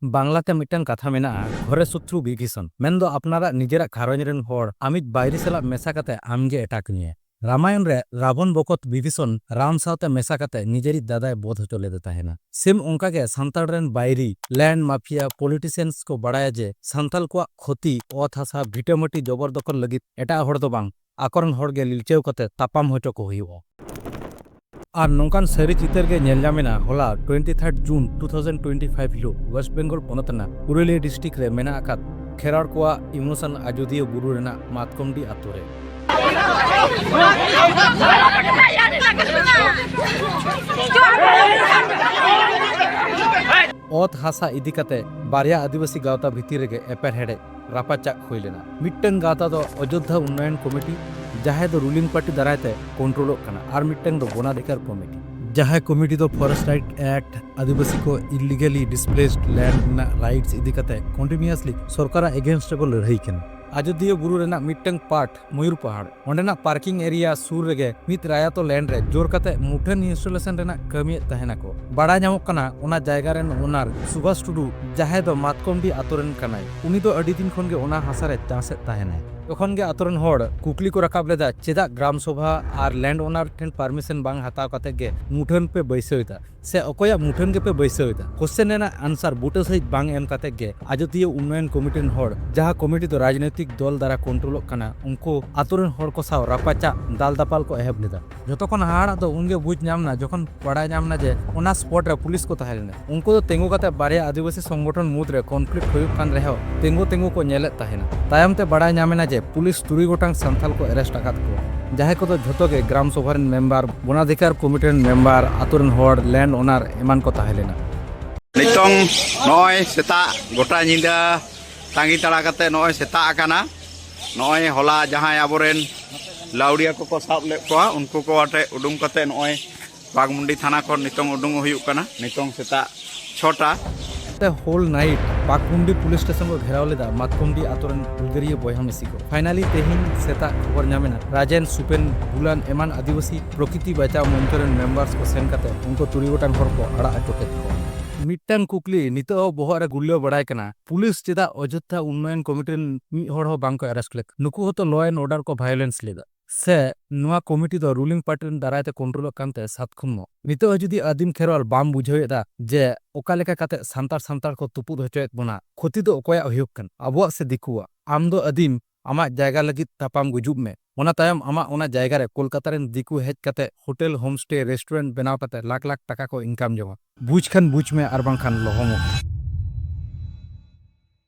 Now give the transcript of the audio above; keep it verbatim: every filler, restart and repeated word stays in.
ᱵᱟᱝᱞᱟᱛᱮ ᱢᱤᱫᱴᱟᱝ ᱠᱟᱛᱷᱟ ᱢᱮᱱᱟᱜᱼᱟ, ᱜᱷᱚᱨᱮ ᱥᱚᱛᱨᱩ ᱵᱤᱵᱷᱤᱥᱚᱱ, ᱢᱮᱱᱫᱚ ᱟᱯᱱᱟᱨᱟᱜ ᱱᱤᱡᱮᱨᱟᱜ ᱜᱷᱟᱨᱚᱸᱡᱽ ᱨᱮᱱ ᱦᱚᱲ ᱟᱢᱤᱡ ᱵᱟᱹᱭᱨᱤ ᱥᱟᱞᱟᱜ ᱢᱮᱥᱟ ᱠᱟᱛᱮ ᱟᱢᱜᱮ ᱮᱴᱟᱜ ᱢᱮᱭᱟ᱾ ᱨᱟᱢᱟᱭᱚᱱ ᱨᱮ ᱨᱟᱵᱚᱱ ᱵᱚᱠᱚᱛ ᱵᱤᱵᱷᱤᱥᱚᱱ ᱨᱟᱢ ᱥᱟᱶᱛᱮ ᱢᱮᱥᱟ ᱠᱟᱛᱮ ᱱᱤᱡᱮᱨᱤᱡ ᱫᱟᱫᱟᱭ ᱵᱚᱫᱷ ᱦᱚᱪᱚ ᱞᱮᱫᱮ ᱛᱟᱦᱮᱱᱟ᱾ ᱥᱮᱢ ᱚᱱᱠᱟᱜᱮ ᱥᱟᱱᱛᱟᱲ ᱨᱮᱱ ᱵᱟᱹᱭᱨᱤ, ᱞᱮᱱᱰ ᱢᱟᱯᱷᱤᱭᱟ, ᱯᱚᱞᱤᱴᱤᱥᱤᱭᱟᱱᱥ ᱠᱚ ᱵᱟᱲᱟᱭᱟ ᱡᱮ ᱥᱟᱱᱛᱟᱲ ᱠᱚᱣᱟᱜ ᱠᱷᱚᱛᱤ, ᱚᱛ ᱦᱟᱥᱟ, ᱵᱷᱤᱴᱟᱹᱢᱟᱹᱴᱤ ᱡᱚᱵᱚᱨ ᱫᱚᱠᱷᱚᱞ ᱞᱟᱹᱜᱤᱫ ᱮᱴᱟᱜ ᱦᱚᱲ ᱫᱚ ᱵᱟᱝ, ᱟᱠᱚᱨᱮᱱ ᱦᱚᱲ ᱜᱮ ᱞᱤᱞᱪᱟᱹᱣ ᱠᱟᱛᱮ ᱛᱟᱯᱟᱢ ᱦᱚᱪᱚ ᱠᱚ ᱦᱩᱭᱩᱜᱼᱟ᱾ ᱟᱨ ᱱᱚᱝᱠᱟᱱ ᱥᱟᱹᱨᱤ ᱪᱤᱛᱟᱹᱨ ᱜᱮ ᱧᱮᱞ ᱧᱟᱢ ᱮᱱᱟ ᱦᱚᱞᱟ twenty third June two thousand twenty five ᱦᱤᱞᱳᱜ ᱣᱮᱥᱴ ᱵᱮᱝᱜᱚᱞ ᱯᱚᱱᱚᱛ ᱨᱮᱱᱟᱜ ᱯᱩᱨᱩᱞᱤᱭᱟᱹ ᱰᱤᱥᱴᱨᱤᱠᱴ ᱨᱮ ᱢᱮᱱᱟᱜ ᱟᱠᱟᱫ ᱠᱷᱮᱨᱣᱟᱲ ᱠᱚᱣᱟᱜ ᱤᱢᱳᱥᱚᱱ ᱟᱡᱚᱫᱤᱭᱟᱹ ᱵᱩᱨᱩ ᱨᱮᱱᱟᱜ ᱢᱟᱛᱠᱚᱢᱰᱤ ᱟᱛᱳ ᱨᱮ᱾ ᱚᱛ ᱦᱟᱥᱟ ᱤᱫᱤ ᱠᱟᱛᱮ ᱵᱟᱨᱭᱟ ᱟᱹᱫᱤᱵᱟᱹᱥᱤ ᱜᱟᱶᱛᱟ ᱵᱷᱤᱛᱤᱨ ᱨᱮᱜᱮ ᱮᱯᱮᱨᱦᱮᱰᱮᱡ, ᱨᱟᱯᱟᱪᱟᱜ ᱦᱩᱭ ᱞᱮᱱᱟ᱾ ᱢᱤᱫᱴᱟᱝ ᱜᱟᱶᱛᱟ ᱫᱚ ᱚᱡᱳᱫᱽᱫᱷᱟ ᱩᱱᱱᱚᱭᱚᱱ ᱠᱚᱢᱤᱴᱤ, ᱡᱟᱦᱟᱸᱭ ᱫᱚ ᱨᱩᱞᱤᱝ ᱯᱟᱨᱴᱤ ᱫᱟᱨᱟᱭ ᱛᱮ ᱠᱚᱱᱴᱨᱳᱞᱚᱜ ᱠᱟᱱᱟ, ᱟᱨ ᱢᱤᱫᱴᱟᱝ ᱫᱚ ᱵᱚᱱᱟᱫᱷᱤᱠᱟᱨ ᱠᱚᱢᱤᱴᱤ, ᱡᱟᱦᱟᱸᱭ ᱠᱚᱢᱤᱴᱤ ᱫᱚ ᱯᱷᱚᱨᱮᱥᱴ ᱨᱟᱭᱤᱴ ᱮᱠᱴ, ᱟᱹᱫᱤᱵᱟᱹᱥᱤ ᱠᱚ ᱤᱞᱤᱜᱟᱞᱤ ᱰᱤᱥᱯᱞᱮᱥᱰ ᱞᱮᱱᱰ ᱨᱮᱱᱟᱜ ᱨᱟᱭᱤᱴᱥ ᱤᱫᱤ ᱠᱟᱛᱮ ᱠᱚᱱᱴᱤᱱᱤᱭᱩᱥᱞᱤ ᱥᱚᱨᱠᱟᱨᱟᱜ ᱮᱜᱮᱱᱥᱴ ᱨᱮᱠᱚ ᱞᱟᱹᱲᱦᱟᱹᱭ ᱠᱟᱱᱟ᱾ ᱟᱡᱚᱫᱤᱭᱟᱹ ᱵᱩᱨᱩ ᱨᱮᱱᱟᱜ ᱢᱤᱫᱴᱟᱝ ᱯᱟᱨᱴ ᱢᱚᱭᱩᱨ ᱯᱟᱦᱟᱲ, ᱚᱸᱰᱮᱱᱟᱜ ᱯᱟᱨᱠᱤᱝ ᱮᱨᱤᱭᱟ ᱥᱩᱨ ᱨᱮᱜᱮ ᱢᱤᱫ ᱨᱟᱭᱟᱛᱚ ᱞᱮᱱᱰ ᱨᱮ ᱡᱳᱨ ᱠᱟᱛᱮ ᱢᱩᱴᱷᱟᱹᱱ ᱤᱱᱥᱴᱚᱞᱮᱥᱚᱱ ᱨᱮᱱᱟᱜ ᱠᱟᱹᱢᱤᱭᱮᱫ ᱛᱟᱦᱮᱱᱟᱠᱚ᱾ ᱵᱟᱲᱟᱭ ᱧᱟᱢᱚᱜ ᱠᱟᱱᱟ, ᱚᱱᱟ ᱡᱟᱭᱜᱟ ᱨᱮᱱ ᱳᱱᱟᱨ ᱥᱩᱵᱷᱟᱥ ᱴᱩᱰᱩ, ᱡᱟᱦᱟᱸᱭ ᱫᱚ ᱢᱟᱛᱠᱚᱢᱰᱤ ᱟᱛᱳ ᱨᱮᱱ ᱠᱟᱱᱟᱭ, ᱩᱱᱤ ᱫᱚ ᱟᱹᱰᱤ ᱫᱤᱱ ᱠᱷᱚᱱ ᱜᱮ ᱚᱱᱟ ᱦᱟᱥᱟ ᱨᱮ ᱪᱟᱥᱮᱫ ᱛᱟᱦᱮᱱᱟᱭ᱾ ᱛᱚᱠᱷᱚᱱ ᱜᱮ ᱟᱛᱳ ᱨᱮᱱ ᱦᱚᱲ ᱠᱩᱠᱞᱤ ᱠᱚ ᱨᱟᱠᱟᱵ ᱞᱮᱫᱟ, ᱪᱮᱫᱟᱜ ᱜᱨᱟᱢ ᱥᱚᱵᱷᱟ ᱟᱨ ᱞᱮᱱᱰ ᱳᱱᱟᱨ ᱴᱷᱮᱱ ᱯᱟᱨᱢᱤᱥᱚᱱ ᱵᱟᱝ ᱦᱟᱛᱟᱣ ᱠᱟᱛᱮ ᱜᱮ ᱢᱩᱴᱷᱟᱹᱱ ᱯᱮ ᱵᱟᱹᱭᱥᱟᱹᱣ ᱮᱫᱟ? ᱥᱮ ᱚᱠᱚᱭᱟᱜ ᱢᱩᱴᱷᱟᱹᱱ ᱜᱮᱯᱮ ᱵᱟᱹᱭᱥᱟᱹᱣ ᱮᱫᱟ? ᱠᱚᱥᱪᱮᱱ ᱨᱮᱱᱟᱜ ᱟᱱᱥᱟᱨ ᱵᱩᱴᱟᱹ ᱥᱟᱺᱦᱤᱡ ᱵᱟᱝ ᱮᱢ ᱠᱟᱛᱮ ᱜᱮ ᱟᱡᱚᱫᱤᱭᱟᱹ ᱩᱱᱱᱚᱭᱚᱱ ᱠᱚᱢᱤᱴᱤ ᱨᱮᱱ ᱦᱚᱲ, ᱡᱟᱦᱟᱸ ᱠᱚᱢᱤᱴᱤ ᱫᱚ ᱨᱟᱡᱽᱱᱳᱭᱛᱤᱠ ᱫᱚᱞ ᱫᱟᱨᱟ ᱠᱚᱱᱴᱨᱳᱞᱚᱜ ᱠᱟᱱᱟ, ᱩᱱᱠᱩ ᱟᱛᱳ ᱨᱮᱱ ᱦᱚᱲ ᱠᱚ ᱥᱟᱶ ᱨᱟᱯᱟᱪᱟᱜ, ᱫᱟᱞ ᱫᱟᱯᱟᱞ ᱠᱚ ᱮᱦᱚᱵ ᱞᱮᱫᱟ᱾ ᱡᱚᱛᱚ ᱠᱷᱚᱱ ᱦᱟᱦᱟᱲᱟᱜ ᱫᱚ ᱩᱱᱜᱮ ᱵᱩᱡᱽ ᱧᱟᱢ ᱮᱱᱟ, ᱡᱚᱠᱷᱚᱱ ᱵᱟᱲᱟᱭ ᱧᱟᱢ ᱮᱱᱟ ᱡᱮ ᱚᱱᱟ ᱥᱯᱚᱴ ᱨᱮ ᱯᱩᱞᱤᱥ ᱠᱚ ᱛᱟᱦᱮᱸ ᱞᱮᱱᱟ᱾ ᱩᱱᱠᱩ ᱫᱚ ᱛᱤᱸᱜᱩ ᱠᱟᱛᱮ ᱵᱟᱨᱭᱟ ᱟᱹᱫᱤᱵᱟᱹᱥᱤ ᱥᱚᱝᱜᱚᱴᱷᱚᱱ ᱢᱩᱫᱽ ᱨᱮ ᱠᱚᱱᱯᱷᱞᱤᱠᱴ ᱦᱩᱭᱩᱜ ᱠᱟᱱ ᱨᱮᱦᱚᱸ ᱛᱤᱸᱜᱩ ᱛᱤᱸᱜᱩ ᱠᱚ ᱧᱮᱞᱮᱫ ᱛᱟᱦᱮᱱᱟ᱾ ᱛᱟᱭᱚᱢ ᱛᱮ ᱵᱟᱲᱟᱭ ᱧᱟᱢ ᱮᱱᱟ ᱡᱮ ᱯᱩᱞᱤᱥ ᱛᱩᱨᱩᱭ ᱜᱚᱴᱟᱝ ᱥᱟᱱᱛᱟᱞ ᱠᱚ ᱮᱨᱮᱥᱴ ᱟᱠᱟᱫ ᱠᱚᱣᱟ, ᱡᱟᱦᱟᱸᱭ ᱠᱚᱫᱚ ᱡᱷᱚᱛᱚ ᱜᱮ ᱜᱨᱟᱢ ᱥᱚᱵᱷᱟ ᱨᱮᱱ ᱢᱮᱢᱵᱟᱨ, ᱵᱚᱱᱟᱫᱷᱤᱠᱟᱨ ᱠᱚᱢᱤᱴᱤ ᱨᱮᱱ ᱢᱮᱢᱵᱟᱨ, ᱟᱛᱳ ᱨᱮᱱ ᱦᱚᱲ, ᱞᱮᱱᱰ ᱳᱱᱟᱨ ᱮᱢᱟᱱ ᱠᱚ ᱛᱟᱦᱮᱸ ᱞᱮᱱᱟ᱾ ᱱᱤᱛᱚᱝ ᱱᱚᱜᱼᱚᱭ ᱥᱮᱛᱟᱜ ᱜᱚᱴᱟ ᱧᱤᱫᱟᱹ ᱛᱟᱺᱜᱤ ᱛᱟᱲᱟ ᱠᱟᱛᱮ ᱱᱚᱜᱼᱚᱭ ᱥᱮᱛᱟᱜ ᱟᱠᱟᱱᱟ᱾ ᱱᱚᱜᱼᱚᱭ ᱦᱚᱞᱟ ᱡᱟᱦᱟᱸᱭ ᱟᱵᱚᱨᱮᱱ ᱞᱟᱣᱰᱤᱭᱟ ᱠᱚᱠᱚ ᱥᱟᱵ ᱞᱮᱫ ᱠᱚᱣᱟ, ᱩᱱᱠᱩ ᱠᱚ ᱟᱛᱮ ᱩᱰᱩᱝ ᱠᱟᱛᱮ ᱱᱚᱜᱼᱚᱭ ᱵᱟᱜᱽᱢᱩᱱᱰᱤ ᱛᱷᱟᱱᱟ ᱠᱷᱚᱱ ᱱᱤᱛᱚᱝ ᱩᱰᱩᱝ ᱦᱩᱭᱩᱜ ᱠᱟᱱᱟ᱾ ᱱᱤᱛᱚᱝ ᱥᱮᱛᱟᱜ ᱪᱷᱚᱴᱟ᱾ ᱛᱮ ᱦᱳᱞ ᱱᱟᱭᱤᱴ ᱯᱟᱠᱩᱱᱰᱤ ᱯᱩᱞᱤᱥ ᱥᱴᱮᱥᱚᱱ ᱠᱚ ᱜᱷᱮᱨᱟᱣ ᱞᱮᱫᱟ ᱢᱟᱛᱠᱚᱢᱰᱤ ᱟᱛᱳ ᱨᱮᱱ ᱦᱩᱞᱜᱟᱹᱨᱤᱭᱟᱹ ᱵᱚᱭᱦᱟ ᱢᱤᱥᱤ ᱠᱚ᱾ ᱯᱷᱟᱭᱱᱟᱞᱤ ᱛᱮᱦᱮᱧ ᱥᱮᱛᱟᱜ ᱠᱷᱚᱵᱚᱨ ᱧᱟᱢ ᱮᱱᱟ, ᱨᱟᱡᱮᱱ, ᱥᱩᱯᱮᱱ, ᱵᱩᱞᱟᱱ ᱮᱢᱟᱱ ᱟᱹᱫᱤᱵᱟᱹᱥᱤ ᱯᱨᱚᱠᱤᱛᱤ ᱵᱟᱧᱪᱟᱣ ᱢᱚᱧᱪᱚ ᱨᱮᱱ ᱢᱮᱢᱵᱟᱨᱥ ᱠᱚ ᱥᱮᱱ ᱠᱟᱛᱮ ᱩᱱᱠᱩ ᱛᱩᱨᱩᱭ ᱜᱚᱴᱟᱝ ᱦᱚᱲ ᱠᱚ ᱟᱲᱟᱜ ᱦᱚᱪᱚ ᱠᱮᱫ ᱠᱚᱣᱟ᱾ ᱢᱤᱫᱴᱟᱝ ᱠᱩᱠᱞᱤ ᱱᱤᱛᱚᱜ ᱦᱚᱸ ᱵᱚᱦᱚᱜ ᱨᱮ ᱜᱩᱨᱞᱟᱹᱣ ᱵᱟᱲᱟᱭ ᱠᱟᱱᱟ, ᱯᱩᱞᱤᱥ ᱪᱮᱫᱟᱜ ᱚᱡᱳᱫᱽᱫᱷᱟ ᱩᱱᱱᱚᱭᱚᱱ ᱠᱚᱢᱤᱴᱤ ᱨᱮᱱ ᱢᱤᱫ ᱦᱚᱲ ᱦᱚᱸ ᱵᱟᱝ ᱠᱚ ᱟᱨᱮᱥᱴ ᱞᱮᱫ? ᱱᱩᱠᱩ ᱦᱚᱸᱛᱚ ᱞᱚ ᱮᱱᱰ ᱚᱨᱰᱟᱨ ᱠᱚ ᱵᱷᱟᱭᱳᱞᱮᱱᱥ ᱞᱮᱫᱟ᱾ ᱥᱮ ᱱᱚᱣᱟ ᱠᱚᱢᱤᱴᱤ ᱫᱚ ᱨᱩᱞᱤᱝ ᱯᱟᱨᱴᱤ ᱨᱮᱱ ᱫᱟᱨᱟᱭ ᱛᱮ ᱠᱚᱱᱴᱨᱳᱞᱚᱜ ᱠᱟᱱᱛᱮ ᱥᱟᱛᱠᱷᱩᱢᱢᱚ? ᱱᱤᱛᱚᱜ ᱦᱚᱸ ᱡᱩᱫᱤ ᱟᱹᱫᱤᱢ ᱠᱷᱮᱨᱣᱟᱞ ᱵᱟᱢ ᱵᱩᱡᱷᱟᱹᱣᱮᱫᱟ ᱡᱮ ᱚᱠᱟ ᱞᱮᱠᱟ ᱠᱟᱛᱮ ᱥᱟᱱᱛᱟᱲ ᱥᱟᱱᱛᱟᱲ ᱠᱚ ᱛᱩᱯᱩᱫ ᱦᱚᱪᱚᱭᱮᱫ ᱵᱚᱱᱟ, ᱠᱷᱚᱛᱤ ᱫᱚ ᱚᱠᱚᱭᱟᱜ ᱦᱩᱭᱩᱜ ᱠᱟᱱᱟ, ᱟᱵᱚᱣᱟᱜ ᱥᱮ ᱫᱤᱠᱩᱣᱟᱜ? ᱟᱢ ᱫᱚ ᱟᱹᱫᱤᱢ, ᱟᱢᱟᱜ ᱡᱟᱭᱜᱟ ᱞᱟᱹᱜᱤᱫ ᱛᱟᱯᱟᱢ ᱜᱩᱡᱩᱜ ᱢᱮ᱾ ᱚᱱᱟ ᱛᱟᱭᱚᱢ ᱟᱢᱟᱜ ᱚᱱᱟ ᱡᱟᱭᱜᱟ ᱨᱮ ᱠᱳᱞᱠᱟᱛᱟ ᱨᱮᱱ ᱫᱤᱠᱩ ᱦᱮᱡ ᱠᱟᱛᱮ ᱦᱳᱴᱮᱞ, ᱦᱳᱢ ᱥᱴᱮ, ᱨᱮᱥᱴᱩᱨᱮᱱᱴ ᱵᱮᱱᱟᱣ ᱠᱟᱛᱮ ᱞᱟᱠᱷ ᱞᱟᱠᱷ ᱴᱟᱠᱟ ᱠᱚ ᱤᱱᱠᱟᱢ ᱡᱚᱝᱟ᱾ ᱵᱩᱡᱽ ᱠᱷᱟᱱ ᱵᱩᱡᱽ ᱢᱮ, ᱟᱨ ᱵᱟᱝᱠᱷᱟᱱ ᱞᱚᱦᱚᱢᱚᱜ ᱢᱮ᱾